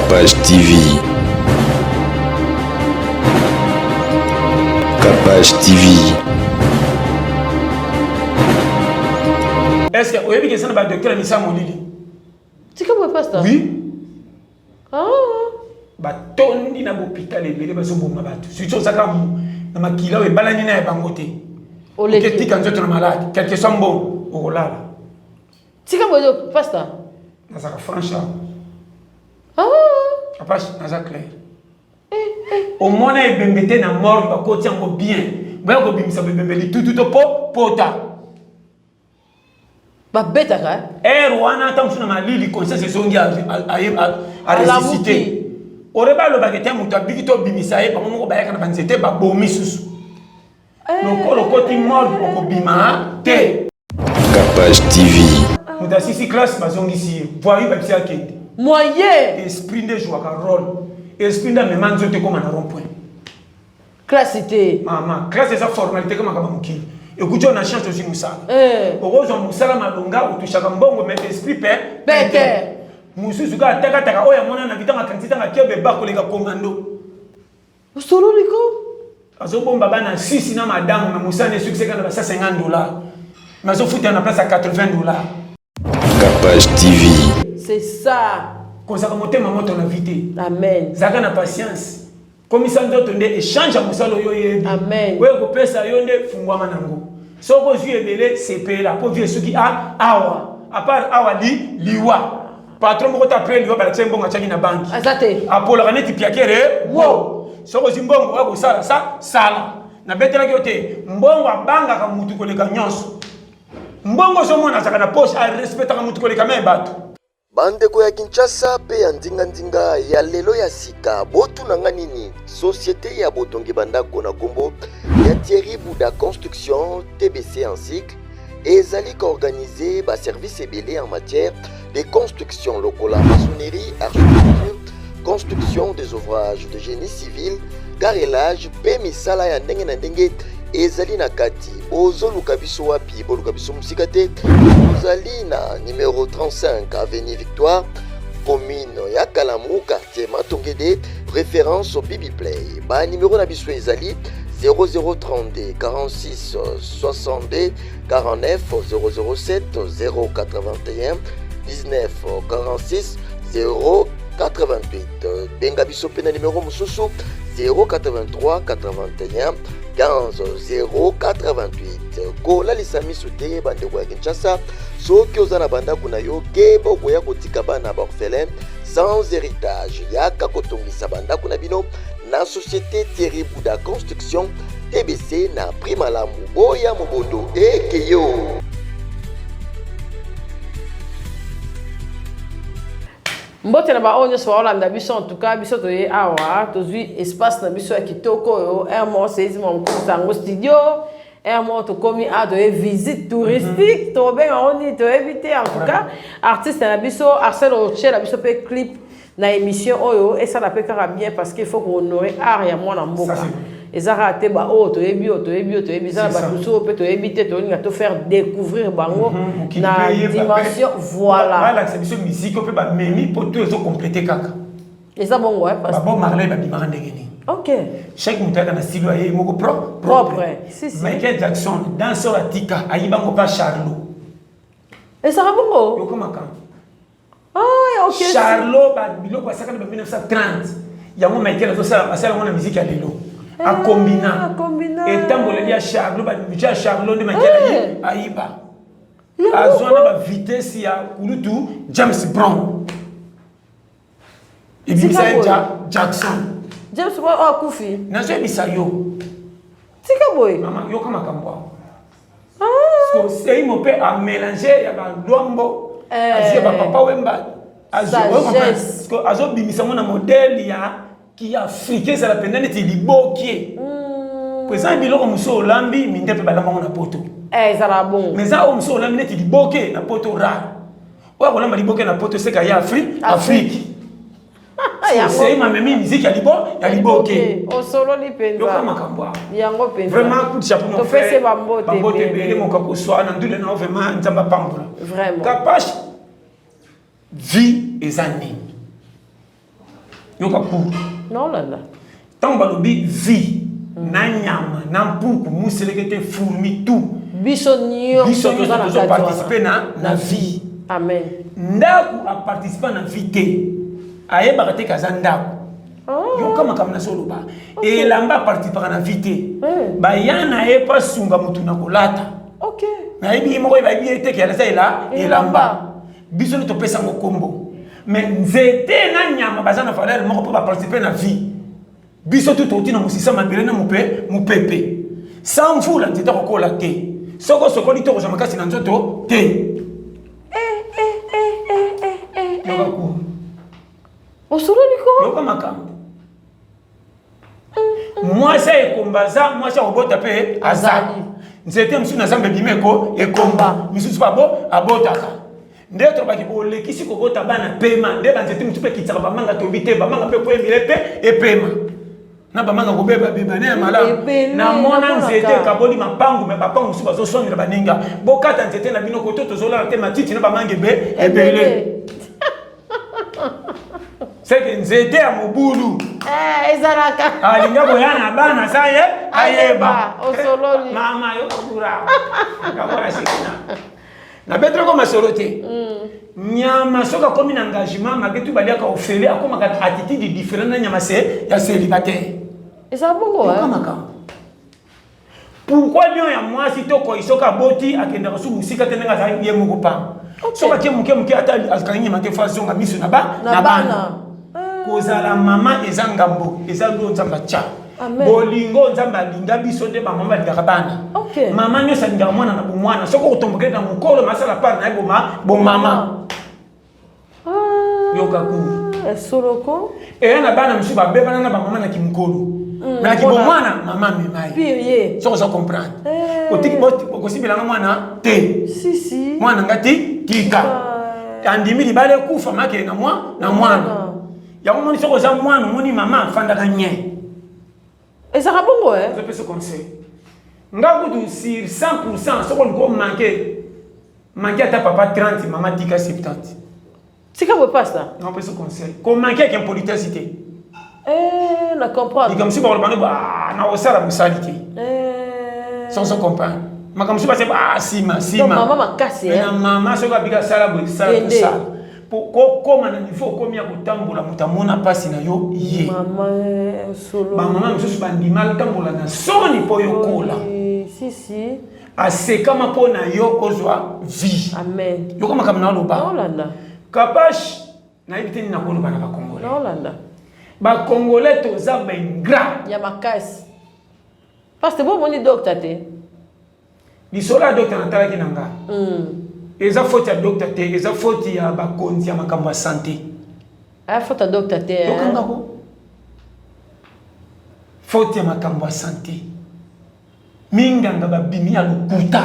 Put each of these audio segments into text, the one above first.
Capage TV. Capage TV. Est-ce que oyebi ke sana ba docteur misa molili? Tika boye pasteur. Oui. Ah. Batondi na bopital ebele bazoboma bato. Surtout ozaka na makila oyo ebalani na ya bango te. Oleki. Tika nzoto na malade, quelque soit mbongo okolala. Tika boye pasteur. Nazaka franche. Ah. Papa, naza clair. Omona ebembe te na morgue bakoti yango bien. Baya kobimisa bebembe litutu to po pota. Babetaka eh? Heure wana ata mosusu na malili conscience ezongi a ressuscité. Ore balobaka te moto abiki to obimisa ye bango moko bayaka na banzete babomi susu. Eh. Lokola okoti morgue okobima te. Capage TV. Moto asisi classe bazongisi ye. Voyou babisi akende. Moyen. Esprit nde jouaka rôle. Esprit nde amema nzoto ekoma na rond point. Classe te. Mama, classe eza formalité kama kama mokili. Ekuti na chance ozwi mosala. Eh. Okozwa mosala malonga otushaka mbongo mais esprit pe pete. Mosusu kaka takataka oyo amona na vitanga akanisi tanga kebe ba koleka commando. Osololi ko? Azobomba bana sisi na madamu na mosala na succès kana ba 150 dollars. Mais azofuta na place ya 80 dollars. Capage TV. C'est ça. Kozaka motema moto na vie te. Amen. Zaka na patience. Komisa nzoto nde échange ya mosala oyo oyebi. Amen. Oyo ekopesa yo nde fungwama nango. Soki ozwi ebele sepela mpo vie esuki a awa. À part awa li liwa. Patron moko ta après liwa balakisa ye mbongo atiaki na banki. Aza te. Apolaka neti piakere. Wo. Soki ozwi mbongo oya kosala sa sala. Nabetelaki yo te mbongo abangaka mutu koleka nyonso. Mbongo ozomona azalaka na poche arespectaka mutu koleka me bato. Bandeko ya Kinshasa pe ya nzinganzinga ya lelo ya sika, botuna nga nini? Societe ya botongi bandako na kombo ya Thierry Bouda Construction TBC en cycle ezali ko organiser ba services ebele en matière de construction lokola maçonnerie, architecture, construction des ouvrages de génie civil, carrelage pe misala ya ndenge na ndenge ezali na kati. Bozoluka biso wapi? Boluka biso mosika te, tozali na numero 35 avenue Victoire, commune ya Kalamu, quartier Matongede, référence Bibi Play. Ba numéro na biso ezali 0032 46 62 49 007 081 19 46 088. Benga biso pe na numéro mosusu 083 81 15 088. Kolalisa miso te bandeko ya Kinshasa, soki oza na bandako na yo keba okoya kotika bana ba orphelin sans héritage. Yaka kotongisa bandako na bino na société Thierry Bouda Construction TBC na prix malamu. Boya mobondo ekeyo. Mbote na baoyo nyonso baolanda biso. En tout cas biso toye awa tozwi espace na biso ya kitoko oyo air moko seizi mwa mokomisa yango studio air moko tokomi awa toye visite touristique, tobenga yango nini toyebi te. En tout cas artiste na biso Arsène otiela biso mpe clip na émission oyo esala mpe kaka bien, parce que il faut kohonorer art ya mwana mboka. Eza kaka te baoyo toyebi, oyo toyebi, oyo toyebi. Eza na bato mosusu oyo mpe toyebi te, tolinga to faire découvrir bango na dimension, voilà. Balakisa biso musique oyo mpe bamemi mpo to ezokomplete kaka. Eza bongo. Babo Marley babimaka ndenge nini? Chaque moto ayaka na style aye moko propre. Si, si. Michael Jackson, danseur atika ayibango pa Charlot. Ezaka bongo. Yoka makambo. Ah, ok. Charlot biloko asaka na ba 1930 yango Michael azosala, asala yango na musique ya lelo, akombina. Akombina. Etamboleli ya Charlot, bamutu ya Charlot nde Michael ayiba, azwa na bavitesse ya kulutu James Brown, ebimisa ye Jackson. James Brown oyo akufi. Nazoyebisa yo. Tika boye. Mama, yoka makambo awa. Seimo mpe amélange ya balwambo, azwi ya bapapa Wemba, azobimisa ngo na modele ya kiafrike, ezala mpenza neti libokie. Po eza biloko mosusu olambi minde mpe balamba ngo na poto. Ezala bongo. Mais eza oyo mosusu olambi neti liboke na poto rare. Oyo akolamba liboke na poto eseka ye Afrique. Seimo amemi miziki ya libo ya liboke. Osololi mpenza. Yoka makambo awa. Yango mpenza. Vraiment, coup de chapeau, mon Topesi frère. bambote. Bambote ebele moka koswa na ndule na yo, vraiment Nzambe apambola. Vraiment. Kapash, vie eza nini? Yoka cour. Naolanda. Ntango balobi vie na nyama na mpuku muselekete fourmi tout. Biso nyonso toza na kati participer na vie. Amen. Ndako aparticipa na vie te. Ayebaka te kaza ndako. Oh. Yoka makambo nazoloba. Elamba aparticipaka na vie te. Baya na ye mpo asunga motu na kolata. Okay. Nayebi ye moko bayebi ye te ke aza elamba. Biso nde topesa yango kombo. Mais nzete na nyama baza na valeur moko mpo baparticipe na vie. Biso tu touti na mosisa mabele na mopepe. Sans mvula nzete akokola te. Soki osokoli te okozwa makasi na nzoto te. Yoka cour. Osololi ko? Yoka makambo. Mwasi ya ekomba aza, mwasi ya kobota mpe aza. Nzete mosusu na zamba ebima ekomba, misusu mpe abotaka. Nde tolobaki olekisi kobota bana pema, nde banzete mosusu mpe ekitisaka bamanga tobi te, bamanga mpe po emile mpe epema. Na bamanga kobeba beba ne ya malamu. Namona nzete ekaboli mapangu, me bapangu mosusu bazoswanela baninga. Bokata nzete na bino koto tozolala te matiti na bamanga ebele. Seke nzete ya mobulu ezalaka alinga koya na bana sa ye ayeba osololi mama yo kura kakola sikina nabetelako masolo te. Nyama soki akomi na engagement malgré tout baliaka ofele akomaka na attitude différente na nyama se ya célibataire. Eza bongo. Yoka makambo. Pourquoi lion ya mwasi to koi soki aboti akendaka su mosika te ndenge azali ye moko pamba? Soki atie moke moke ata akangi nyama te fo azonga miso na bana. Kozala mama eza ngambo, eza lo Nzambe atya. Bolingo Nzambe alinga biso nde bamama balingaka bana. Mama nyonso alingaka mwana na bomwana. Soki okotombokeli na mokolo masala part na ye bomama. Yoka ku. Soloko. Eya na bana mosusu babebana na bamama na kimokolo. Na kibomwana mama amema ye. Soki oza comprendre. Okosimbelanga mwana te. Si si. Mwana nga ti tika. Andimi libala ekufa makele na na mwana. Yango moni soki oza mwana omoni mama afandaka nye. Ezalaka bongo eh? Ozopesa conseil. Nga kutu sur 100% soki olingi omanke manke ata papa 30 mama tika 70. Tika boye pasta. Non, pesa conseil. Ko manke avec impolitesse te. Na comprendre. Likambo mosusu bakoloba no ah na osala mosali te. Sans comprendre. Makambo mosusu base ah sima sima. Donc mama makasi eh. Na mama soki abika sala boye sala to sala. Po kokoma na niveau okomi ya kotambola moto amona mpasi na yo ye. Mama solo. Bamama mosusu bandima tambola na soni mpo yo kola. Si si. Asekama mpo na yo ozwa vie. Amen. Yoka makambo na oloba. Naolanda. Kapash nayebi te nini nakoloba na bakongolais. Naolanda. Bakongolais toza ba ingrat. Ya makasi. Parce que bomoni docteur te. Lisolo ya docteur natalaki na nga. Eza faute ya docteur te, eza faute ya bakonzi ya makambo ya santé. Aya faute ya docteur te. Yoka ngako. Faute ya makambo ya santé. Minganga babimi ya lokuta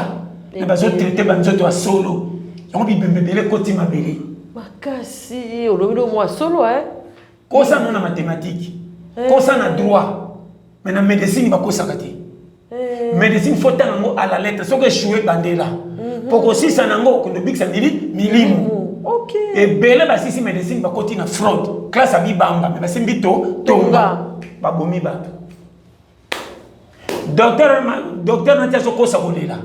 na bazotraite banzoto ya solo yango bibembe ebele ekoti mabele makasi. Olobi lo mwa solo eh? Kosa no na mathématique, kosa na droit, mais na médecine bakosaka te. Médecine faut tanga yango à la lettre. Soki échoué bandela po kosisa nango okende obikisa milimo. Ebele basisi médecine bakoti na fraude, classe ya bibamba, mais basimbi to tonga babomi bato. Docteur nati azokosa kolela.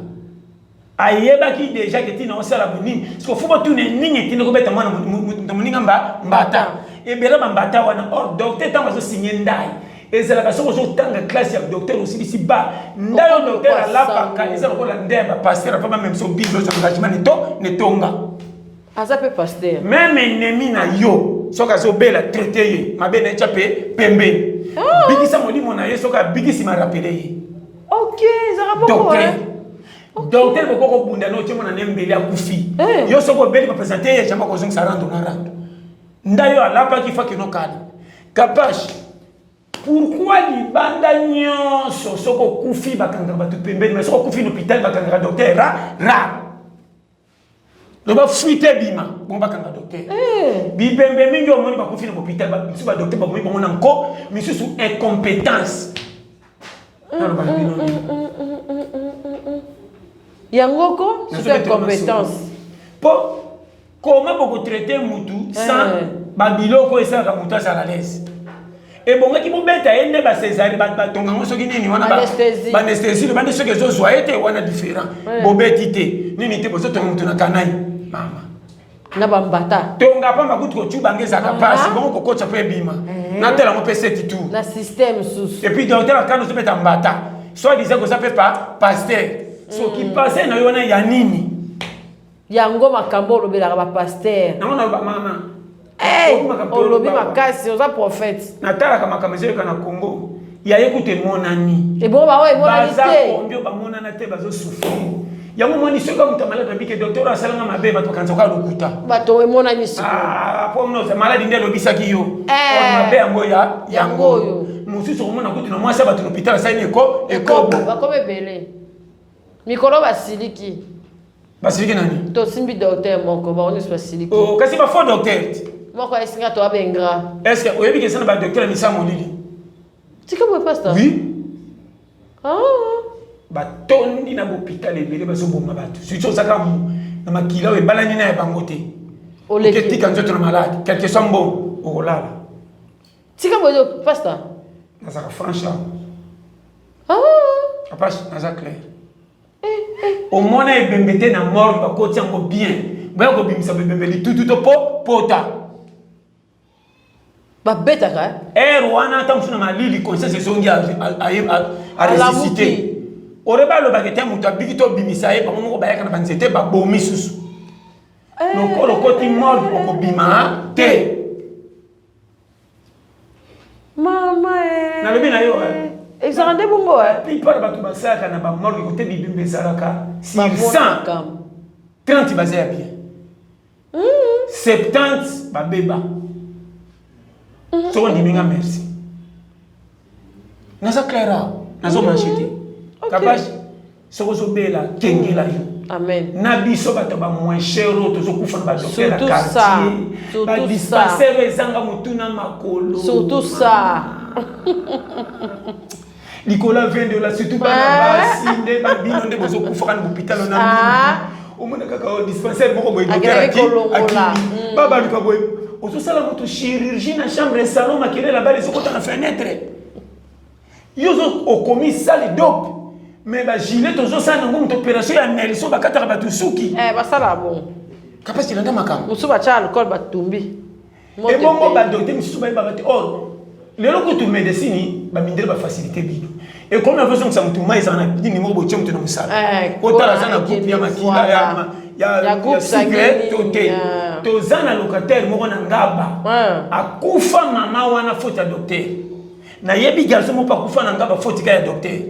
Ayebaki déjà ke tina osala bonini. Parce que faut botuna nini etindi kobeta mwana moninga mbata. Ebele ba mbata wana. Or docteur ntango azosinye ndai ezalaka soki ozotanga classe ya docteur osilisi ba ndai oyo docteur alapaka eza lokola ndai ya bapasteur apa bamemisa bible ozo engagement netonga. Aza pe pasteur. Même ennemi na yo soki azobela traite ye mabe na ye tia pe pembeni. Bikisa molimo na ye soki abikisi ma rappeler ye. Ok, ezalaka bongo. Docteur. Docteur boko kobunda na otie mwana ne mbeli akufi. Yo soki obeli ba présenter ye jamais kozongisa rando na rando. Ndayo alapaki fa kino kala. Kapash. Pourquoi libanda nyonso soki okufi bakangaka bato pembeni, mais soki okufi na hôpital bakangaka docteur ra. Loba fuite bima bongo bakanga docteur. Bibembe mingi omoni bakufi na hôpital, misusu ba docteur babomi bango na nko, misusu incompétence. Naloba na bino nini? Yango ko Nazo surtout betela incompétence. masolo. Po comment boko traiter mutu sans ba biloko esalaka mutu azala à l'aise? Ebongaki bobeta ye nde bacésari batonga yango soki nini wana baanesthésie loba nde soki ezozwa ye te wana différent. Bobeti te nini te, bozotonga moto na kanai mama. Na bambata. Tonga pamba kutu kocuba nge ezalaka mpasi, bongo kokotisa mpo ebima natala yango mpe seti tour na système susu. Et puis docteur akana ozobeta mbata, soit disant koza mpe pa pasteur, soki pasteur na yo wana ya nini? Yango makambo olobelaka bapasteur. Nango naloba mama. Olobi makasi, oza prophète. Natalaka makambo ezoyoka na Congo, ya ye kutu emonani. Ebongo baoyo emonani te? Baza combien bamonana te, bazosouffrir? Yango moni, soki moto maladi babike docteur asalanga mabe, bato bakanisa kaka lokuta. Bato emonani sikoyo. Po maladi nde elobisaki yo mabe yango ya yango oyo. Mosusu okomona kutu na mwasi ya bato na hôpital asali eko ekobo. Bakomi ebele mikolo, basiliki. Basiliki nani? Tosimbi docteur moko, bango nyonso basiliki. Oh, kasi bafaux docteur. Moko ayesinga to abengra. Est ce que oyebi ke eza na badocteur ya misa molili? Tika boye, pasteur. Oui. Ah. Batondi na bahôpital ebele, bazoboma bato, surtout ozaka na makila oyo ebalani na ya bango te. Oketika nzoto na malade, quelque soit mbongo, okolala. Tika boye, pasteur. Nazaka franche. Ah. Apache, naza clair. Omona ebembe te na morgue, bakoti yango bien, boya kobimisa bebembe litutu to po pota. Babetaka. Ere wana ata mosusu na malili, conscience ezongi, aressuscité. Ore balobaka ete moto abiki to obimisa ye, bango moko bayaka na banzete, babomi susu. Lokola okoti morgue, okobima te. Mama. Nalobi na yo. Ezalaka nde bongo. Plupart bato basalaka na bamorgue, kote bibembe ezalaka, sur 100, 30 baza ya bien, 70 babeba. Soko ondimi nga, merci, naza clair awa, nazomarche te. Kapache, soki ozobela, kengela yo. Amen. Na biso bato bamoins cher oyo tozokufa na badocteur ya quartier, badispensaire oyo ezanga motu na makolo. Surtout ça. Likolo ya 20 $, surtout bana basi nde babino nde bozokufaka na hôpital na mingi. Omona kaka dispensaire moko boye, docteur akimi, babaluka boye, ozosala moto chirurgie na chambre salon, makelele bale ezokota na fenêtre. Yo okomi salle d'op, mais bagilet tozosala nango moto opération ya Nelson, bakataka bato suki. Basala bon. Kapasi landa makambo. Mosusu batya alcool, batumbi. Ebongo badocteur misusu bayebaka te. Or lelo kutu médecine, bamindele bafacilité bino, ekomi avozongisa motu mai, ezala na nini moko botie motu na mosala, otala aza na groupe ya makila ya sucre to te. Toza na locataire moko na Ngaba, akufa mama wana, faute ya docteur. Nayebi garçon moko akufa na Ngaba, faute ka ya docteur.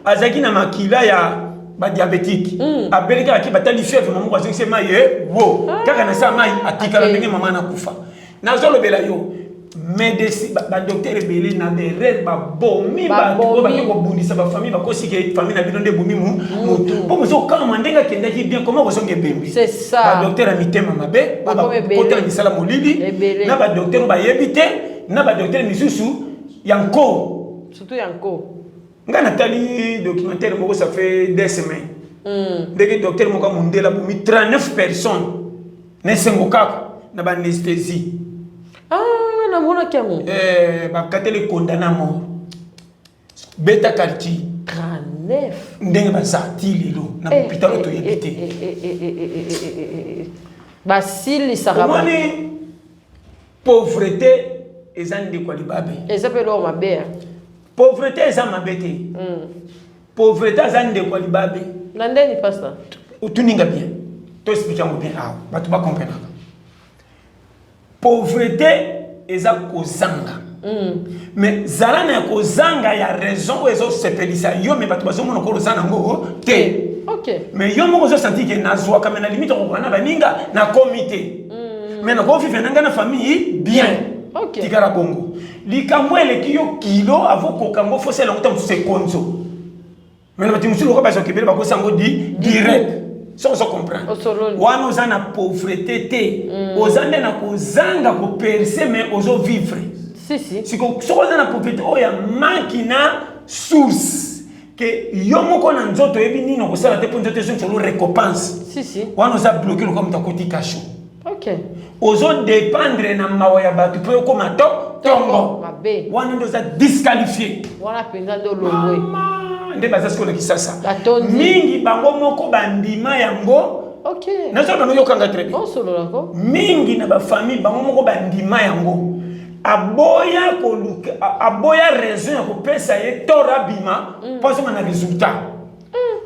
Azalaki na makila ya badiabétique, abeli kaka ki batali fièvre, mama moko azongisi mai ye wo kaka na sa mai, atikala ndenge mama nakufa. Nazolobela yo, médecine, badocteur ebele na berere babomi bato oyo bake kobundisa bafamille, bakosi ke famille na bino nde ebomi motu, mpo mozokama ndenge akendaki bien, koma kozonga ebembi. Badocteur ya mitema mabe bakotela misala molili, na badocteur oyo bayebi te, na badocteur misusu ya nko. Surtout ya nko. Ngai natali documentaire moko, ça fait 2 semaines, ndenge docteur moko amundela abomi 39 personnes na esengo kaka na baanesthésie. Ah, namonaki yango. Bakateli condamné à mort, beta quartier. 39. Ndenge baza ti lelo na hôpital oyo toyebi te. Basilisaka. Omoni, pauvreté eza ndeko ya libabe. Eza mpe eloko mabe. Pauvreté eza mabe te, pauvreté aza ndeko ya libabe. Na ndeni, pasteur? Otuninga bien, to explique yango bien awa, bato bakomprenaka. Pauvreté eza kozanga, mais zala na ya kozanga ya raison oyo ezosepelisa yo, mais bato bazomona okolo oza nango te. Mais yo moko ozosentir ke nazwaka, mais na limite okokoka na baninga nakomi te, mais nakovivre na ngai na famille bien. Tikala bongo. Likambo eleki yo kilo, avokoka yango, fosala yango ta mosusu ekonzo, mais na bato mosusu lokola bazwaka ebele, bakosa yango di direct. Soki ozo comprendre wana, oza na pauvreté te, oza nde na kozanga kopercer, mais ozovivre. Siko soki oza na pauvreté oyo ya manque na source, ke yo moko na nzoto oyebi nini okosala te mpo nzoto ezongisa lo récompense, wana oza bloqué lokola moto akoti cachot. Ozodépendre na mawa ya bato mpo okóma top. Tongo. Mabe. Wana nde oza disqualifié. Wana mpenza nde olongwe. Nde baza sikoyo na Kisasa. Batondi. Mingi bango moko bandima yango. Ok. Nazo bano yokanga très bien. Osolola ko. Mingi na ba famille bango moko bandima yango. Aboya koluka aboya raison ya kopesa ye tort abima mpo azonga na résultat.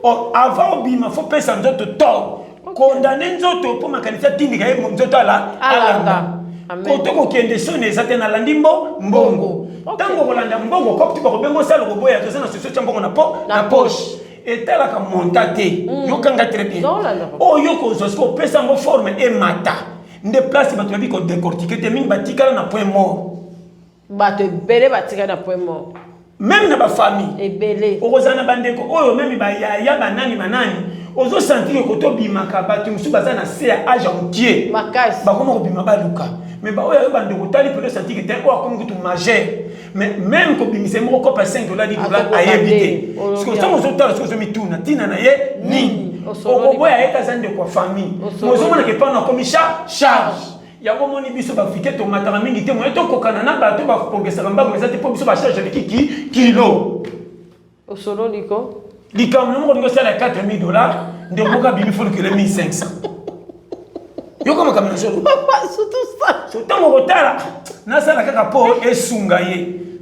Or, avant obima faut pesa nzoto tort. Condamner nzoto mpo makanisi atindika ye nzoto ala alanda. Koto kokende soni eza te nalandi mbo mbongo. Ntango okolanda mbongo kopi bakobenga osala koboya toza na sosio tya mbongo na po na poche. Etalaka monta te. Yokanga très bien. Oyo kozwa soki opesa yango forme emata. Nde place bato bayebi ko décortiquer te mingi batikala na point mort. Bato ebele batikali na point mort. Meme na ba famille. Ebele. Okozala na bandeko oyo meme ba yaya banani banani ozo sentir que koto bimaka bato mosusu baza na se ya age ya mokie. Makasi. Bakoma kobima baluka. Mais ba oyo bandeko otali mpe sentir que te oyo akomi kutu majeur. Mais même kobimisa ye moko kopa 5 dollars 10 dollars ayebi te. Sikoyo ntango ozotala soki ozomituna ntina na ye nini? Okoboya ye te aza ndeko ya famille. Ozomona ke pano akomi charge. Yango omoni biso ba africain tomataka mingi te moyen tokokana na bato ba progressaka mbangu eza te mpo biso ba charge eleki ki kilo. Osololi ko? Likambo na moko olingi osala ya 4000 dollars ndeko moko abimi fo lukele 1500. Yoka makambo na solo. Papa, surtout ça. So ntango okotala nasala kaka mpo esunga ye.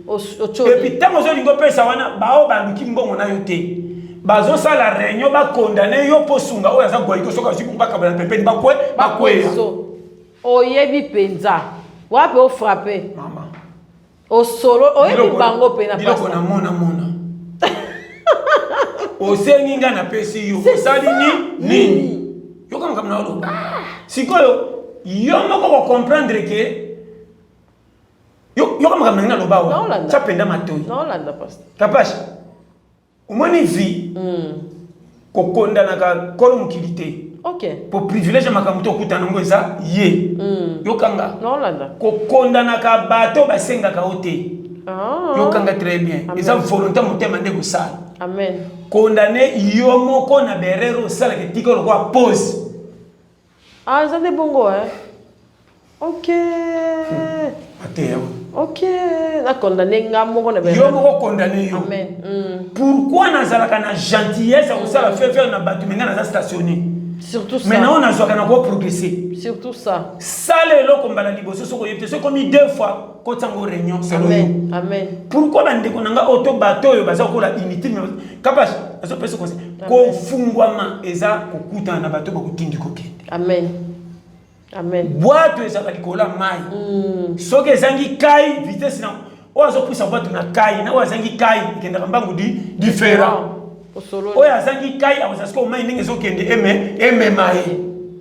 Et puis ntango ozolinga opesa wana bao baluki mbongo na yo te. Bazosala réunion bakondane yo mpo sunga oyo aza goyiko soki azwi bongo bakabala pembeni bakwe bakweya. Oyebi mpenza wapi ofrappe mama osolo oyebi bango mpe na biloko na mona mona osengi ngai napesi yo osali ni nini yoka makambo na oloba sikoyo yo moko kocomprendre ke yoka makambo na ngai naloba wa tya mpenza matoi kapash Omoni vie kokondanaka kolo mokili te. Okay. Po privilège ya makambo to okutana yango eza ye. Yokanga. Naolanda. Kokondanaka bato basengaka yo te. Ah. Yokanga très bien. Amen. Eza volonté motema nde kosala. Amen. Condamner yo moko na berere osalaka etika lokola pause. Ah, eza nde bongo eh. Ok. Mateya. Ok, na condamné nga moko na Yo moko condamné yo. Amen. Pourquoi nazalaka na gentillesse ya kosala faveur na bato mais nga naza stationné. Surtout ça. Mais nao nazwaka na ko progresser. Surtout ça. Sala eloko mbala liboso soki oyebi te soki okomi deux fois kotisa yango réunion selon yo. Amen. Amen. Pourquoi bandeko na nga oyo to bato oyo baza kokola inutile mais kapash azopesa conseil kofungwama eza kokutana na bato bakotindi kokende. Amen. Amen. Bwato ezalaka likolo ya mai. Soki ezangi kai vitesse na oyo azopusa bwato na kai na oyo azangi kai ekendaka mbangu di différent. Oyo azangi kai akozala sikoyo mai ndenge ezokende eme emema ye.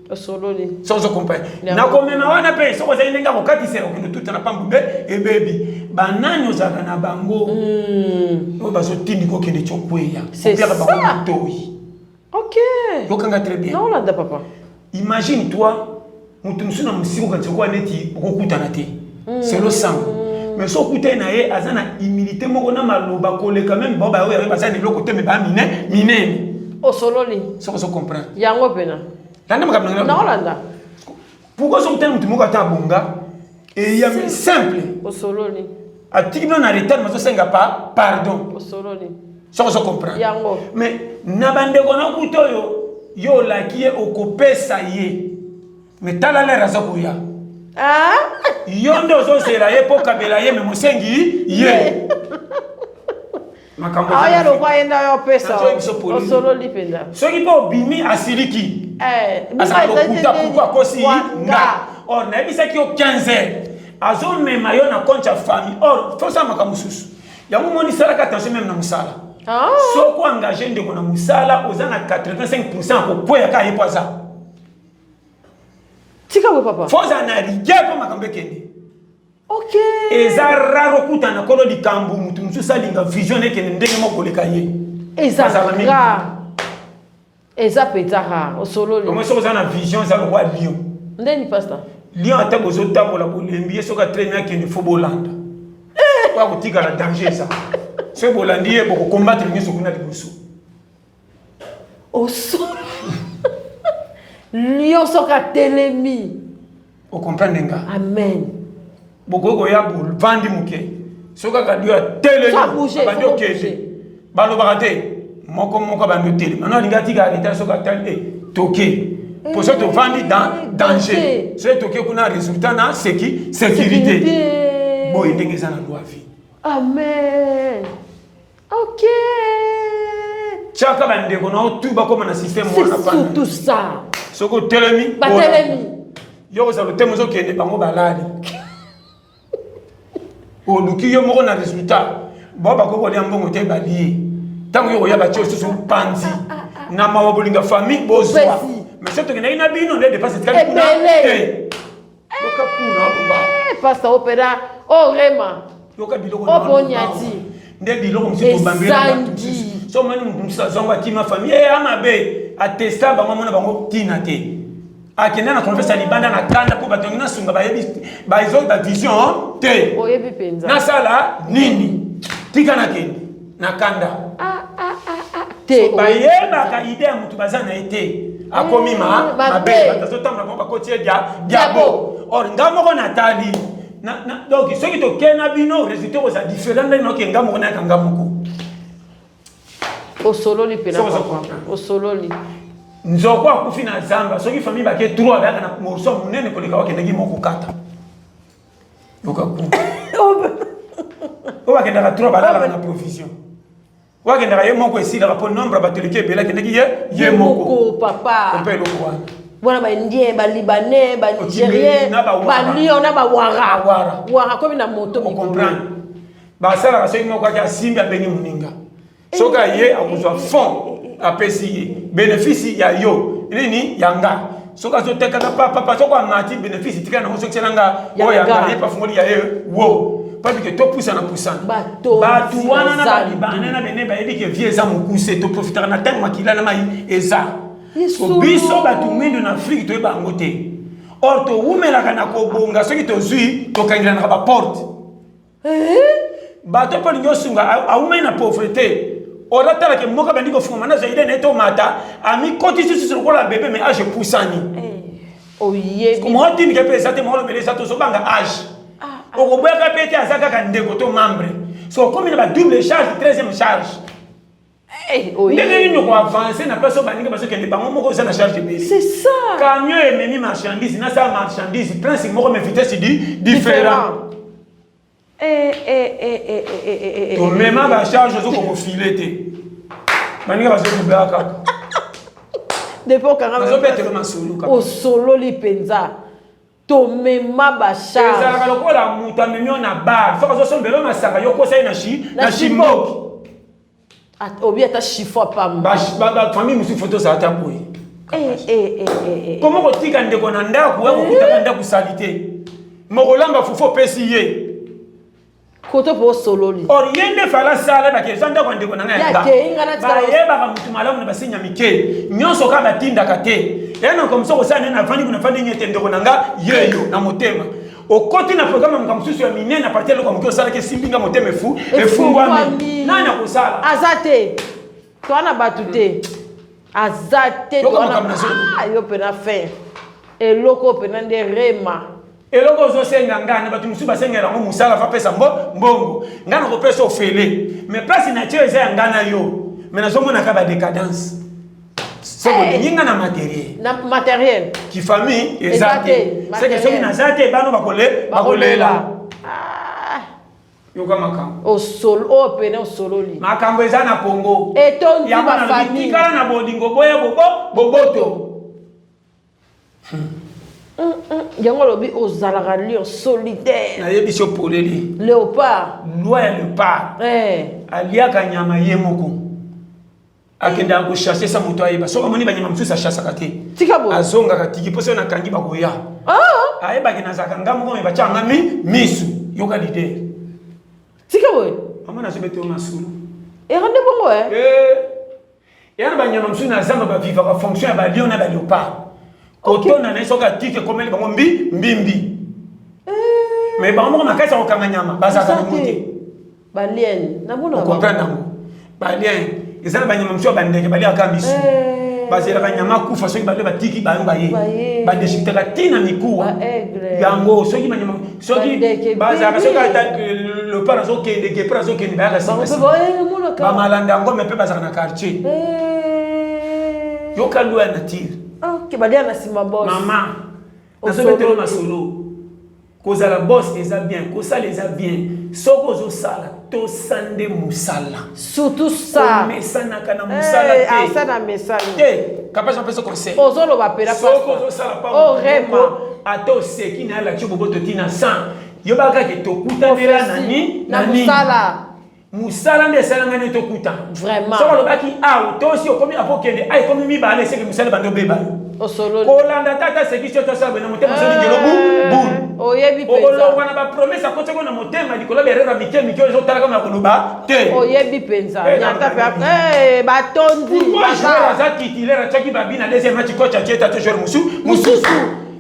Osololi. Soki ozo comprendre. Na komema wana mpe soki ozali ndenge akokatisela okende otuta na pambu mpe ebebi. Banani ozalaka na bango oyo bazotindika okende ti okweya. C'est Opiaka bango ça. matoi. Ok. Yokanga très bien. Naolanda papa. Imagine toi moto mosusu na mosika okanisa lokola neti okokutana te. Selo sango. Mais soki okutani na ye aza na humilité moko na maloba koleka meme bao baoyo baza na eloko te mais ba mine minene. Osololi. Soki ozo comprendre. Yango pena. Landa makambo na ngai. Naolanda. Pourquoi soki okutani moto moko ata abonga eyambi simple. Osololi. Atiki bino na retard mais azosenga pa pardon. Osololi. Soki ozo comprendre. Yango. Mais na bandeko na kuta oyo yo olaki ye okopesa ye. Mais tala l'heure aza koya. Ah? Yo nde ozozela ye mpo okabela ye mais mosengi ye. Makambo eza Aya na lokwa ye nde ayo opesa. Nazoyi biso polele. Osololi mpenza. Soki mpe obimi asiliki. Eh, Azala bima ezali lokuta te pourquoi akosi wa nga. Or nayebisaki yo 15 heures azomema yo na compte ya famille. Or faut osala makambo mosusu. Yango omoni salaka attention meme na mosala. Ah. Soki oengage ndeko na mosala oza na 85% ya kokweya kaka ye mpo aza. Tika boye papa. Faut ozala na rigueur mpo makambo ekende. Ok. Eza rare okutana na kolo likambo moto mosusu alinga vision ekende ndenge moko koleka ye. Eza Bazalaka mingi. rare. Eza mpenza rare. Osololi. Omoni soki oza na vision eza lokola lion. Ndeni pastor. Lion ata bozotambola bolembi ye soki atelemi akende fo bolanda. Po akotikala danger eza. Soki bolandi ye bokokombattre nyonso kuna liboso. Osolo. Lion soki atelemi. Okomprendre nga? Amen. Bokoki koya bovandi moke, soki kaka dio atelemi abandi okende, balobaka te moko moko abandi otelema no alingi atika leta soki atali e toke po soki tovandi dans danger, soki toke kuna résultat na seki sécurité boye ndenge eza na loi vie. Amen. Ok. Tiaka bandeko na yo tu bakóma na système wana. Surtout ça. Soki otelemi, batelemi. Yo kozala otema, ozokende, bango balali. Oluki yo moko na résultat bao bakoki kolia mbongo te, balie. Ntango yo koya, batie lisusu panzi na mawa. Bolinga famille bozwa, mais soki tokendaki na bino nde dépense etikali kuna te. Yoka kuna oloba. Pasteur opera o rema. Yoka biloko. Oponiati. Nde biloko mosusu tobambela bato mosusu. So omoni moto mosusu azwango, akima famille e amabe, atesta bango, amona bango ntina te, akenda na confiance ya libanda na kanda mpo bato yangi nasunga bayebi bazo bavision te. Oyebi mpenza. Nasala nini? Tika nakende na kanda. Ah, ah, ah, te. Bayebaka idée ya motu baza na ye te, akomi ma mabe, bato azotambola bango bakoti ye diabo. Or nga moko natali, donc soki tokei na bino, résultat kozala différent. Ndenge naoke nga moko, nayaka nga moko. Osololi mpena, osololi. Nzoko akufi na zamba, soki famille bake 3, bayaka na morceau monene koleka wakendaki moko kata. Yoka ku oyo bakendaka 3, balalaka na provision. Oyo akendaka ye moko, esilaka mpo nombre ya bato eleki ebele. Akendaki ye ye moko. Papa. Mpe eloko wana. Wana baindien, balibanais, banigérien, balion na bawara wara komi na moto. Comprendre, basalaka soki moko aki asimbi, abengi moninga. Soki aye, akozwa fond, apesi ye bénéfice ya yo nini ya nga. Soki azotekaka papapa, soki amati bénéfice tika nango, soki tiela oyo ya nga, ye pafungoli ya ye wo parce que topusana pusana. Bato wana na balibane na bene bayebi ke vie eza mokuse, toprofitaka na ntango makila na mai eza. Biso bato mwindo na Afrique toyeba yango te. Or towumelaka na kobonga. Soki tozwi, tokangelanaka baporte. Bato mpo alingi osunga, awumeli na pauvreté. Or atalake mboka bandi kofungama, nazwa idée na ye, tomata, amikotisi susu lokola bebe, mais âge epusani. Oyebi. Moatindike mpe eza te, moolobela eza, tozobanga âge. Okoboyaka mpe te, aza kaka ndeko to membre. So okomi na badouble charge, 13e charge. Ndenge nini okoavance na place oyo baninga bazokende bango moko, oza na charge ebele? C'est ça. Camion ememi marchandise, nasala marchandise prince moko, mais vitesse di différent. Tomema bacharge, ozokokofile te, baninga bazodoublaka kaka. Depuis okanga. Nazobetelo masolo. Osololi mpenza, tomema bacharge. Ezalaka lokola moto amemi yo na bar, soki azosombela masanga, yo kosa ye na shimboki. Obi ata chiffon pamba. Famille mosusu fo tozala ta boye. Komo kotika ndeko na ndako, ya kokutaka ndako sali te, mokolamba fufu, opesi ye. Koto mpo osololi. Or ye nde fala asala bake eza ndako ya ndeko na ngai. Bayebaka motu malamu na basinya mike nyonso kaka batindaka te. Eya na komso kosala nde navandi kuna, navandi nye te, ndeko na nga yeyo na motema. Okoti na programme ya makambo mosusu ya minene a partir eloko ya moke osalaki, esimbi nga motema, efu efungwami. Nani akosala? Aza te, toa na bato te, aza te. Yo mpena fin eloko mpena nde rema. Eloko ozosenga ngai na bato mosusu basengela yango mosala, fa pesa mbongo, ngai nakopesa ofele, mais place na tio eza ya ngai na yo, mais nazomonaka badécadence. Soki olingi ngai na matériel. Na matériel. Kifamille eza te, seke soki naza te, bano bakolela. Yoka makambo. Osolo oyo pene osololi. Makambo eza na Congo. Etondi bafamille. Tikala na bolingo, boya bobo boboto. Yango alobi ozalaka lion solitaire. Nayebi so polele. Léopard. Loi ya léopard, aliaka nyama ye moko, akendaka kochasse sa moto ayeba. Soki amoni banyama mosusu, achasaka te, azongaka tiki mpo soki nakangi bakoya. Ayebaki nazalaka nga moko, me batiaka nga mi misu. Yoka leader. Tika boye. Mama, nazobeta yo masolo. Erande bongo. Eya na banyama mosusu na zamba bavivaka fonction ya balion na baleopard, kotonda na ye. Soki atiki, ekomeli bango mbi mbimbi, mais bango moko makasi ya kokanga nyama bazalaka nango te. Balienne namona. Okomprendre yango, balien eza na banyama mosusu ya bandeke baliaka misu. Bazelaka nyama akufa, soki bato batiki bango baye, badesitaka ntina mikuwa yango. Soki banyama, soki bazalaka, soki ata leopard azokende, guépard azokende, bayaka nsima, bamalanda yango me mpe bazalaka na quartier. Yoka loi ya nature. Balia na nsima boss. Mama, nazobetelo masolo. Kozala boss eza bien, kosala eza bien. Soki ozosala, tosa nde mosala. Surtout ça. Omesanaka na mosala te. Asa na mesani. Te, kapasi apesa conseil. Ozoloba pela. Soki ozosala pa oh, ata oseki na alakisi boboto ntina 100, yobaka kaka tokutanela na ni na mosala. Mosala nde esalanga nde tokuta. Vraiment. Soki olobaki a otosi, okomi akokende a ekomi mibale, eseke mosala bando obeba yo. Kolanda tata sekisi yo, tosala boye na motema, soki ngelo bu bulu. Oyebi. Okolongwa na bapromesse akotiako na motema likolo berera mike mike oyo ezotalaka na koloba te. Oyebi mpenza nyata mpe batondi. Joueur aza titulaire, atiaki babi na deuxième match, coach atie tate joueur mosusu.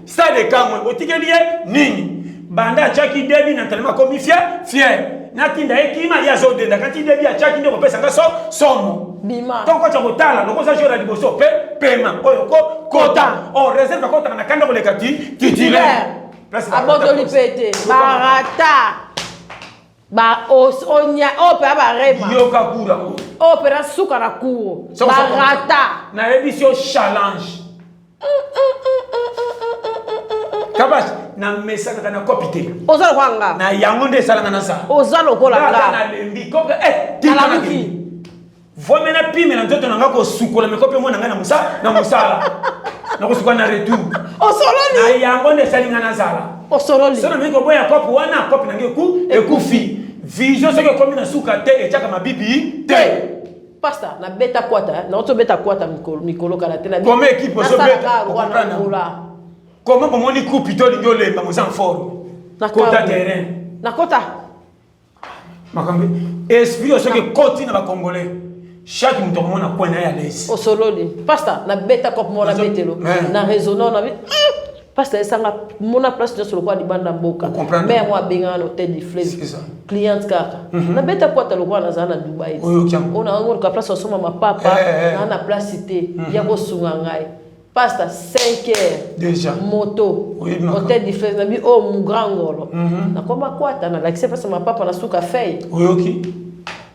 Stade Kamwe otikeli ye nini? Banda atiaki debi na entraînement, akomi fier fier. Natinda ye kima, ye azodenda kati debi atiaki nde kopesanga so somo. Bima. Ntongo coach akotala loko oza joueur ya liboso mpe pema oyo ko kota o réserve, akotaka na kanda koleka ti titulaire. Abotoli mpe te, barata oyo mpe abarema. Yoka cour yango. Oyo mpe na suka na cour, barata. Nayebisi yo, challenge kabasi namesanaka na kopi te. Oza lokola nga. Na yango nde esalanga na sa. Oza lokola nga. Nalembi kope nalamuki. Vome napimela nzoto na nga kosukola mekope mwana ngai na mosala nakosukola na retour. Osololi. Na yango nde esali nga nazala. Osololi. So nameki koboya kope wana, kope na ngai ekufi. Vision soki ekomi na suka te, etiaka mabibi te. Pasta, nabeta kwata, nauti obeta kwata mikolo mikolo kala te. Comme équipe ozobeta. Ozobeta. Comment bomoni coupe to olingi olemba, moza en forme, kota terrain. Nakota. Makambo esprit oyo soki ekoti na bacongolais, chaque moto akomona coin na ye à l'aise. Osololi, pasta. Nabeta cope moko, nabetelo na raisonnant na pasta, esanga mona place nyonso lokola libanda mboka. Ocomprendre. Me yango abengaka na Hôtel du Fleuve. C'est ça. Cliente kaka nabeta kwata lokola nazala na Dubai. Oyoki yango. Oyo naoluka place osomba mapapa. Eh, eh. Naa na place te ya kosunga ngai, pasta, 5 heures. Déjà. Moto. Oyebi makambo. Hôtel du Fleuve, nabi oyo mu grand ngolo, nakoma kwata, nalakisi place mapapa na suka fei. Oyoki.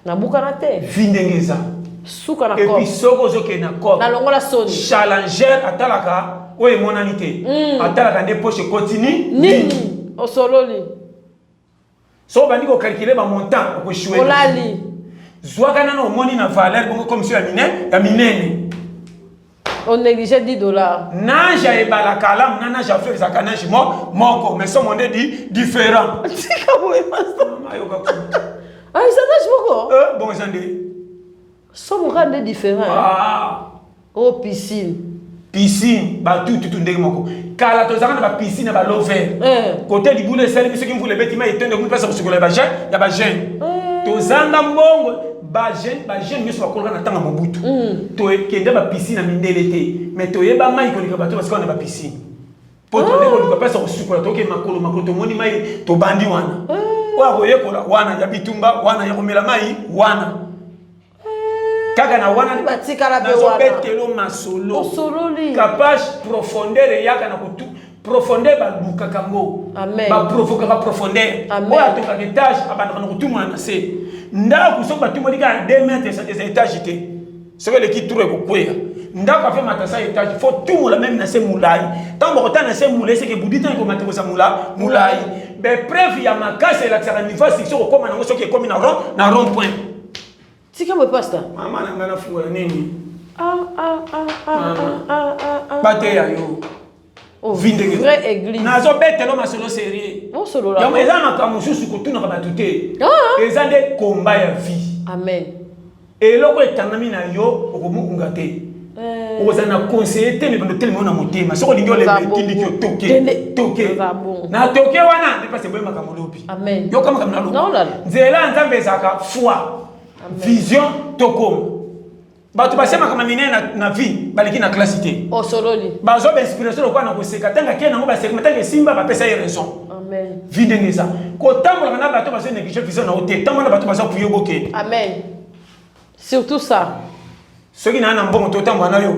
Nabukana te. Vi ndenge eza. Suka na et puis cope. Soki ozokende na cope, nalongola soni. Challenger atalaka oyo emonani te, atalaka nde poche ekoti ni. Nini, osololi. So obandi kocalculer bamontant, okoéchouer. Olali. Zwaka nano omoni na valeur bongo commission ya minene ya minene. Onéglige 10 $. Nage ya ebalaka alamu na nage ya fleuve ezalaka nage moko, mais somo nde différent. Tika boye, pasta. Mama, yoka kuna. Ah, eza nage moko. Bon, eza nde somo kaka nde différent. Ah. O piscine. Piscine batututu ndenge moko. Kala tozalaka na bapiscine ya balover. Kote libulu esalemi, soki mvula ebeti, mai etondi, ekomi mpasa kosukola ya bajeune. Tozanga mbongo, bajeune nyonso bakolaka na ntango ya Mobutu. Tokende bapiscine ya mindele te, mais toyeba mai koleka bato basikola na bapiscine, mpo tobandi koluka mpasa kosukola. Tokende makolo makolo, tomoni mai, tobandi wana. Oyo akoyekola wana ya bitumba wana ya komela mai wana kaka na wana. Batikala mpe wana. Nazobetelo masolo. Osololi. Capage profondeur eyaka na kotu profondeur, balukaka yango. Amen. Baprovokaka profondeur. Amen. Oyo atokaka étage, abandaka na kotumona na se ndako. Soki batumoli kaka 2 mètres, eza étage te. Soki eleki tour, ekokweya ndako. Afe matasa étage, faut tumola même na se molai. Ntango bakotala na se molai, seke budi ntango ekomata koza molai. Bapreuve ya makasi elakisaka niveau ya succès okokóma nango soki ekómi na rond point. Tika boye, pasta. Mama na ngai, nafungola nini? Ah, ah, ah, ah, ah, ah, ah. Bateya yo. Oh, vi ndenge vraie église. Nazobetelo masolo sérieux. Osolola. Yango eza makambo mosusu kotunaka bato te. Ah. Eza nde komba ya vie. Amen. Eloko etangami na yo, okomukunga te. Okozala na conseiller te, me bando telema yo na motema. Soki olingi olemba, Eza bongo. etindiki yo toke. Kende. Toke. Eza bongo. Na toke wana nde mpasi eboye makambo lobi. Amen. Yoka makambo naloba. Naolala. Nzela ya Nzambe ezalaka foi, vision, tokoma. Bato basemaka minene na vie, baleki na classe te. Osololi. Bazwa bainspiration lokola na koseka. Ntango akei nango, baseka, ntango esimba, bapesa ye raison. Amen. Vi ndenge eza, kotambolaka na bato bazo néglige vision na yo te. Tambola na bato baza puye bokende. Amen, surtout ça. Soki naa na mbongo, totambola na yo.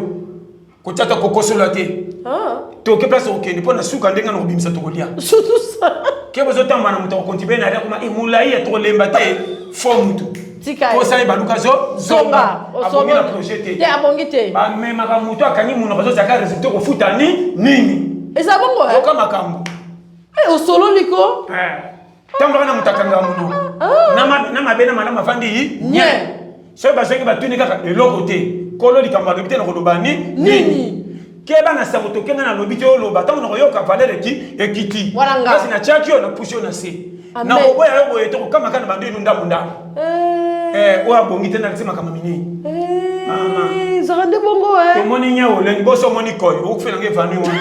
Kotia ata kokosola te. Ah. Toke place okende mpo na suka ndenge na kobimisa tokolia. Surtout ça. Ke bozotamba na moto akokontribue na akoma e molai ya tokolemba te fo motu. Tika ye. Posa ye baluka zo Zonga. Abongi na projet te. Te abongi te. Bamemaka moto akangi monoko azozalaka resultat kofuta ni nini. Eza bongo eh? Yoka makambo. Eh, osololi ko? Eh. Tambolaka na moto akangaka monoko. Ah. Na mabe na malamu afandi nye. Soki bazongi batuni kaka eloko te. Kolo likambo alobi te na koloba ni nini. Keba na sango tokenga na lobi te oloba ntango nakoyoka valeur eki ekiti. Kasi natiaki yo napusi yo na se. Amen. Nakoboya yo boye te kokama kaka na bando eno ndambo ndambo. Eh. Eh, oyo abongi te nalakisi makambo minene. Eh, Mama. ezalaka nde bongo eh. Tomoni nya olengi boso omoni koy okufela nge evanu wana.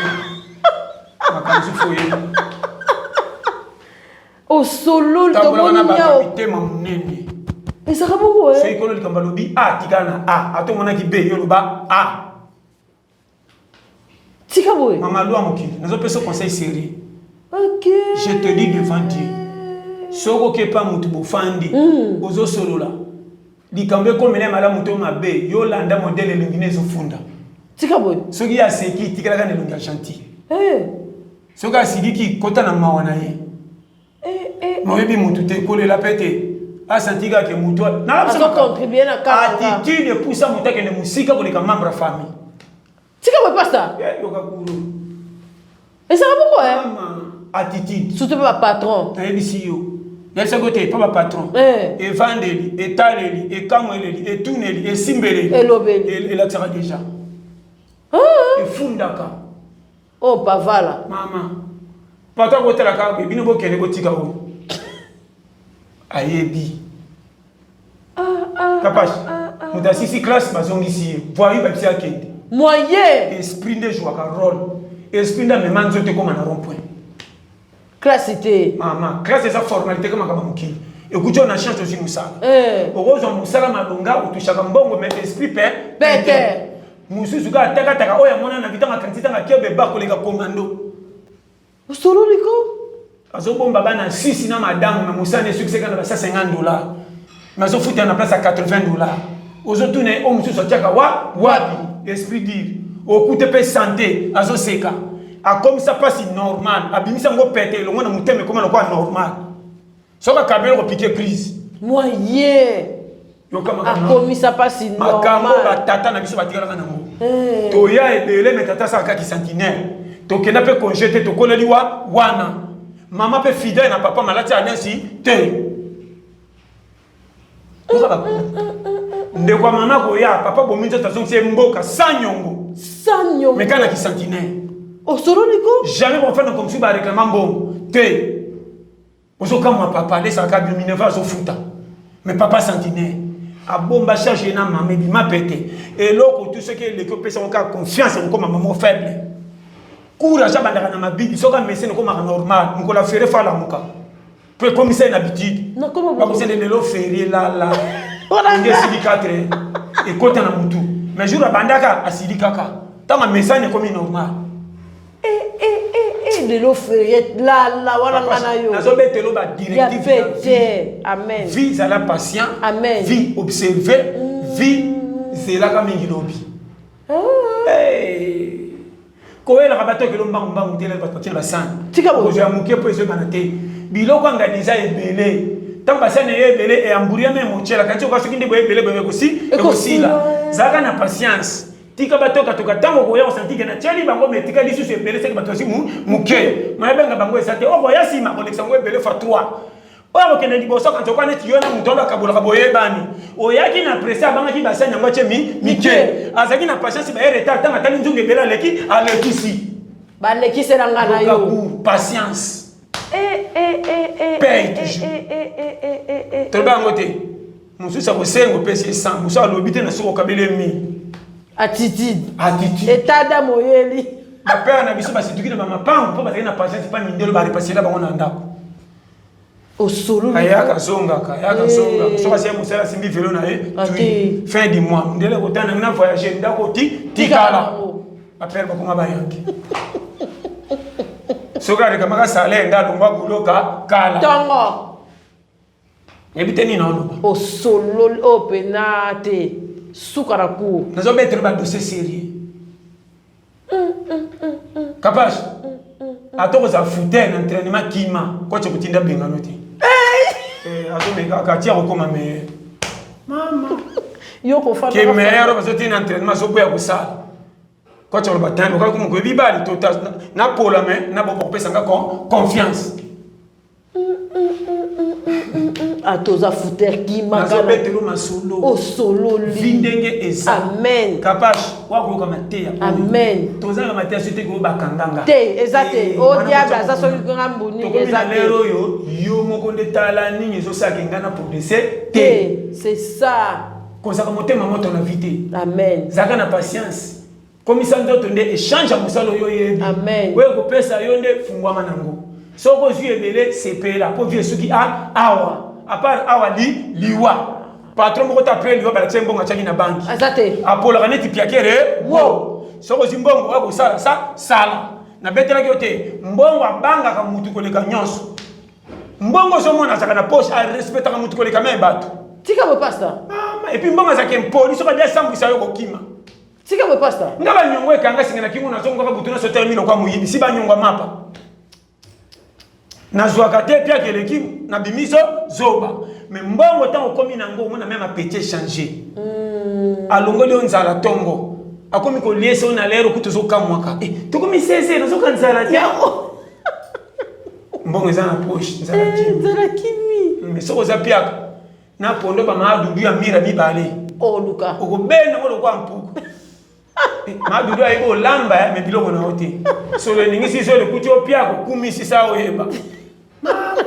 Makambo mosusu oyebi. Osololi Tambolaka tomoni na bato ya nyao. mitema monene. Ezalaka bongo eh. Soki kolo likambo alobi A tikala na A, ata omonaki B yo loba A. Tika boye. Mama loi mokili, nazopesa conseil sérieux. Ok. Je te dis devant Dieu. Soki okepa mutu bofandi, ozosolola. Likambo ekomela ye malamu to mabe, yo landa modèle elongi ne ezofunda. Tika boye. Soki ye aseki, tikalaka na elongi ya gentil. Eh. Soki asiliki, kota na mawa na ye. Eh, eh. Mais oyebi mutu te, kolela pe te. Asanti kaka ke mutu a- Na Azo contribuer na kaka nga. Attitude epusa mutu akende mosika koleka membre ya famille. Tika boye pastor. Eh, yoka kuro. Ezalaka bongo eh. Mama, attitude. Surtout pe ba patron. Nayebisi yo. Nayebisaki yo te pa ba patron. Eh. Evandeli, etaleli, ekamweleli, etuneli, esimbeleli. Elobeli. Elakisaka deja. Ah. Efundaka. Oh pavala. Mama. Patron akotala kaka boye, bino bokende botika oyo. Ayebi. Kapash, moto asisi classe bazongisi ye. Voyou babisi akende. Moyen. Esprit nde jouaka rôle. Esprit nde amema nzoto ekoma na rond point. Classe te. Mama, classe eza formalité kama kama mokili. Ekuti na chance ozwi mosala. Eh. Okozwa mosala malonga otushaka mbongo mais esprit pe pete. Mosusu kaka atakataka oyo amona na vitanga akanisi tanga kebe ba koleka commando. Osololi ko? Azobomba bana 6 na madame na mosala ne succès kana ba 150 $. Mais azofuta na place ya 80 $. Ozotuna ye oyo mosusu atiaka wa wapi? Esprit dire. Okute pe santé azoseka. Akomisa pasi normal, abimisa ngo pete elongo na motema ekoma lokola normal. Soki akabeli kopike crise. Moyen. Yoka makambo. Akomisa pasi normal. Makambo ba tata na biso batikalaka nango. Eh. Toya ebele mais tata asalaka ki sentinelle. Tokenda pe congé te tokoleli wa wana. Mama pe fidèle na papa malati alliance te. Yoka ba ndeko ya mama koya papa bomi nzoto azongisi ye mboka sans nyongo. Sans nyongo. Mais kana ki sentinelle. Osololi ko? Jamais bofanda comme si ba réclamant mbongo te. Ozokamwa papa alesaka bino minerva azofuta. Mais papa sentinelle abomba charge na mama ebima pete. Eloko tu soki eleki opesa kaka confiance okoma mama faible. Courage abandaka na mabidi soki amesene ekomaka normal. Mokolo ya ferre fa alamuka. Po ekomisa ye na habitude. Nakoma bongo. Bakosende lelo ferre lala. Wana Ndenge esili 4 ekota na mutu. Mais jour abandaka asili kaka. Ntango amesani ekomi normal. Eh, eh, eh, eh, lelo ferre lala wana nga na yo. Nazobetelo ba Ya directive ya vie. pete. Amen. Vie zala patient. Amen. Vie observer. Vie zelaka mingi lobi. Ah. Hey. Koyelaka bato ekelo mbangu mbangu te bato batie na basani. Tika boye. Kozwa ya moke mpo ezoyebana te. Biloko ya ngani eza ebele. Ntango basani eye ebele eyamburia me motyela kanti oka soki nde boye ebele boye ekosi ekosila. Zalaka na patience. Tika batokatoka ntango okoya kosanti ke natieli bango me etika lisusu ebele seke bato basi moke. Mayebenga bango eza te. Okoya nsima kolekisa yango ebele fois 3. Oyo akokende liboso akanisa lokola neti yo na moto wana akabolaka boyebani. Oyaki na presse abangaki basani yango atie mi mike. Azalaki na patience baye retard ntango atali nzungu ebele aleki alekisi. Balekisela nga na yo. Cours, patience. Eh, eh, eh, eh, Paye eh, toujours. eh, eh, eh, eh, eh, eh, Toloba yango te. Mosusu akosenga opesi ye 100, mosusu alobi te na soki okabeli ye 1000. Attitude. Attitude. État d'âme oyeli. Ba père na biso basituki na ba mapango mpo bazalaki na patience pa mindelo ba repasela bango na ndako. Osololi. Ayaka zongaka, ayaka zongaka. Soki asiya mosala asimbi velo na ye, tui. Fin du mois, ndele kotana na voyager ndako ti tikala. Ba père bakoma ba yanke. Soki arekamaka salaire nde alongwa boulot ka kala. Tongo. Nayebi te nini naoloba. Osololi oyo pena te. Suka na cour. Nazobetela ba dossier sérieux. Kapash, ata okozala fouter na entraînement kima, coach kotinda bengano te. Eh, azomeka kaka ti akokoma meilleur. Mama. Yo kofanda. Ke meilleur bazotinda entraînement azoboya kosala. Coach aloba tani okaki mokoyebi bali to napola me naboka kopesa nga confiance. Ata oza fouter kima nazobetelo masolo osololi vi ndenge eza. Amen. Kapash wakoyoka mateya. Amen. Toza na mateya soki te koyo bakanganga te eza te. O diable aza soki nga mbuni eza te. Lero oyo yo moko nde tala nini ezosalaka nga na progresse te. C'est ça. Kozaka motema moto na vie te. Amen. Zaka na patience. Komisa nzoto nde échange ya mosala oyo oyebi. Amen. Oyo ekopesa yo nde fungwama nango. Soki ozwi ebele sepela mpo vie esuki a awa. À part awa li liwa. Patron moko ta après liwa balakisa mbongo atiaki na banki. Aza te. Apolaka neti piakere. Wo. Soki ozwi mbongo oya kosala sa sala. Nabetelaki yo te. Mbongo abangaka mutu koleka nyonso. Mbongo ozomona azalaka na poche, arespectaka mutu koleka meme bato. Tika bo pasteur. Mama, et puis mbongo azalaka impoli soki adia sambwisa yo kokima. Tika bo pasteur. Nga ba nyongo ekanga singa na kingo nazongo kaka butu nyonso telemi lokwa moyibi si ba nyongo mapa. Nazwaka te piaka eleki na bimiso zoba. Mais mbongo ntango okomi na yango omona meme appétit échanger. Alongoli yo nzala tongo. Akomi koliesa yo na lero kutu ozokamwaka. Eh, tokomi 16 nazoka nzala te. Mbongo eza na poche, nzala kimi. Nzala kimi. Mais soki oza piaka na pondo ba madudu ya mira mibale. Oluka. Okobenda ngo lokwa mpuku. Madudu ayebi olamba me biloko na yo te. Solo eningisi so elekuti yo piaka okumisi sa oyeba. Mama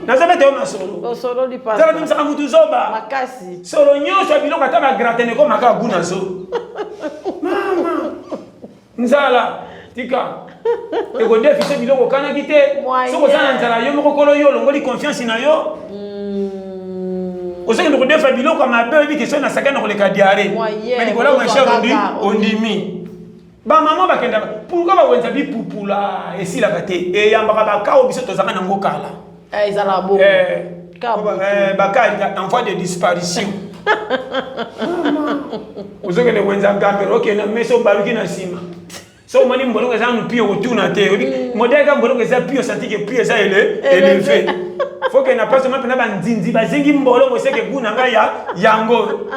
nazobeta yo masolo. Osololi pasta. Zala bimisaka mutu zoba. Makasi. Solo nyonso ya biloko ata ba gratin ekomaka gu na zo. Mama. Nzala tika ekodefise biloko okanaki te. Soki oza na nzala yo moko kolo yo olongoli confiance na yo. Ozokende kodefa biloko ya mabe oyebi ke soki nasakani na koleka diarrhée. Mais likolo ya moins cher ondimi. Bamama bakendaka pourquoi bawenza bipupula esilaka te eyambaka bakao biso tozalaka nango kala. Ezalaka bongo. Baka en voie de disparition. Ozokende wenza gambero okende na mesa obaluki na nsima. So omoni mboloko eza nanu pio kotuna te. Modèle ka mboloko eza pio santi ke pio eza élevé. Faut que na place ma pena banzinzi bazingi mboloko seke goût na ngai ya yango.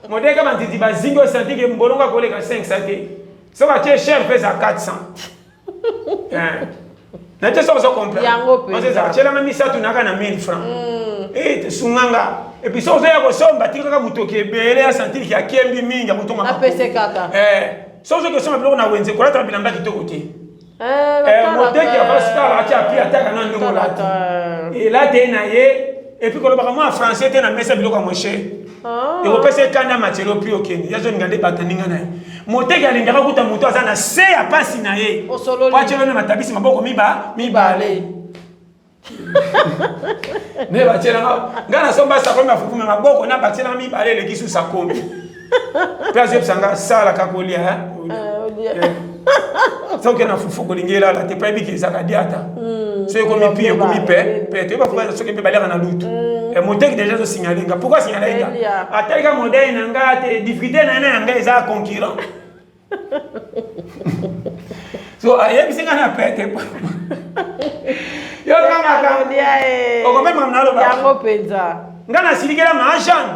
Modèle ka banzinzi bazingi o santi ke mboloko akoleka 500 te. So batie cher mpe eza 400. Na te soki ozo comprendre. Yango mpenza. Ozo ezala tielanga misato naka na 1000 francs. Eh sunganga. Et puis soki ozoya kosomba tika kaka motoki ebele ya sentir ke akembi mingi akotonga makolo. Apese kaka. Soki ozoki kosomba biloko na wenze kolata bilamba kitoko te. Moteki ya star atia pi ataka na ndenge olati. Elate ye na ye et puis kolobaka mwa français te na mesa biloko ya moins cher. Ekopesa ye kanda matière opi okende. Ye azolinga nde bato ndinga na ye. Moteki alingaka kuta moto aza na se ya pasi na ye. Osololi. Po atielo na matabisi maboko mibale. Ne batielanga nga nasomba sakomi ya fufu me maboko na batielanga mibale eleki su sakomi. Pe azoyebisa nga sala kaka kolia, hein? Soki na fufu kolingi elala te po ayebi ke ezalaka diata. Soki ekomi pi ekomi pe pe toyeba fufu soki mpe baliaka na lutu. Moteki déjà azosignale nga. Pourquoi asignale nga? Atalika modèle na nga te difficulté na ye na ya nga eza concurrent. So ayebisi nga na pete. Yo kaka okomema naloba. Yango mpenza. Nga nasilikela ma Jeanne.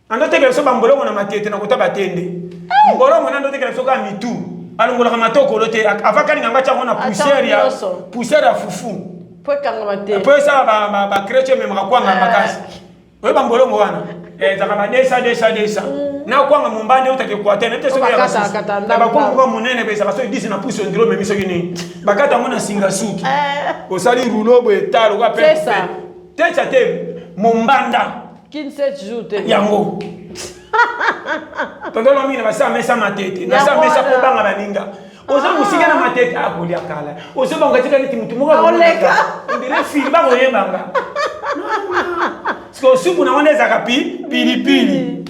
Andotekela biso bambolongo na matete na kota batende. Mbolongo na ndotekela biso kaka mitu. Alongolaka matokolo te. Avakani nga tiango na poussière ya poussière ya fufu. Po ekangama te. Po esala ba ba chrétien memaka kwanga makasi. Oyeba mbolongo wana. Ezalaka ba 200 200 200. Na kwanga mombande utake Équateur, na te soki ya Bakata, kata, ndambo. Ba kwanga kwa monene be ezalaka soki 10 na pouce ondiro memi soki nini. Bakata yango na singa suki. Osali rouleau boye talo kwa pe. C'est ça. Tetsa te mombanda. Kin 7 jours te. Yango. Tonton Lomi na basa mesa matete. Na sa mesa ko banga baninga. Oza musika na matete akolia kala. Ozo banga tika neti mutu moko Akoleka. Ondire fili ba koyebanga. Parce que supu na wana ezaka pi pili pili.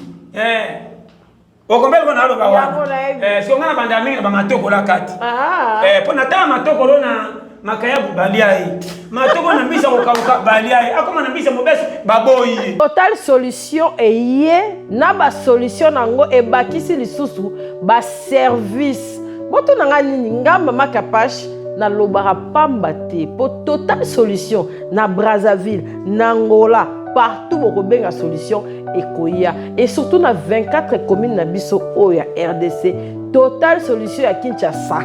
Okombela ko na loba wana. Yango nayebi. So nga na banda mingi na ba matoko la kati. Ah. Po na tala matoko na makayabu balia ye matoko na mbisi ya kokauka balia ye akoma na mbisi ya mobesu baboyi ye. Total Solution eye na ba solution na yango ebakisi lisusu ba service. Botuna nga nini nga mama Kapash nalobaka pamba te po Total Solution na Brazzaville, na Angola, partout bokobenga solution ekoya et surtout na 24 communes na biso oyo ya RDC. Total Solution ya Kinshasa,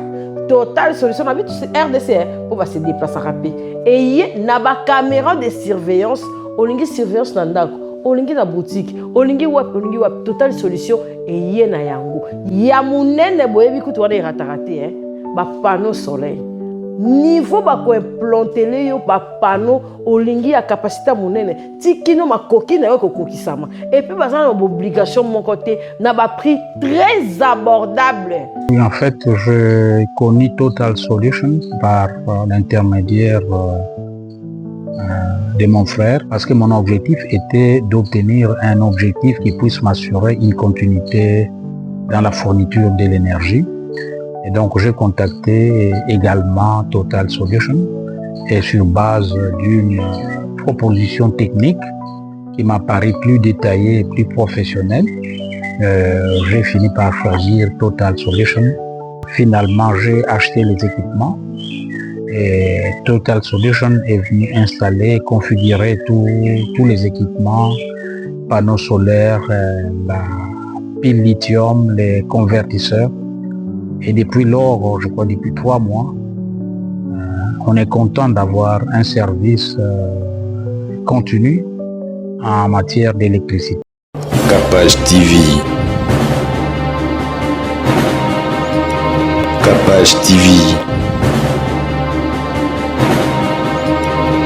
Total Solution na biso RDC mpo ba se déplaçaka mpe eye na ba caméra de surveillance. Olingi surveillance na ndako, olingi na boutique, olingi wapi, olingi wapi, Total Solution eye na yango ya monene. Boyebi kutu wana erataka te eh? Ba panneau soleil niveau bakoimplantele yo ba panneau, olingi ya capacité ya monene ti kino makoki na yo ekokokisama. Et puis baza na baobligation moko te, na baprix très abordable. Oui, en fait, j'ai connu Total Solutions par l'intermédiaire de mon frère parce que mon objectif était d'obtenir un objectif qui puisse m'assurer une continuité dans la fourniture de l'énergie. Et donc, j'ai contacté également Total Solutions et sur base d'une proposition technique qui m'a paru plus détaillée et plus professionnelle, j'ai fini par choisir Total Solution. Finalement, j'ai acheté les équipements et Total Solution est venu installer, configurer tous les équipements, panneaux solaires, la pile lithium, les convertisseurs. Et depuis lors, je crois depuis 3 mois, on est content d'avoir un service continu en matière d'électricité. Capage TV. Capage TV.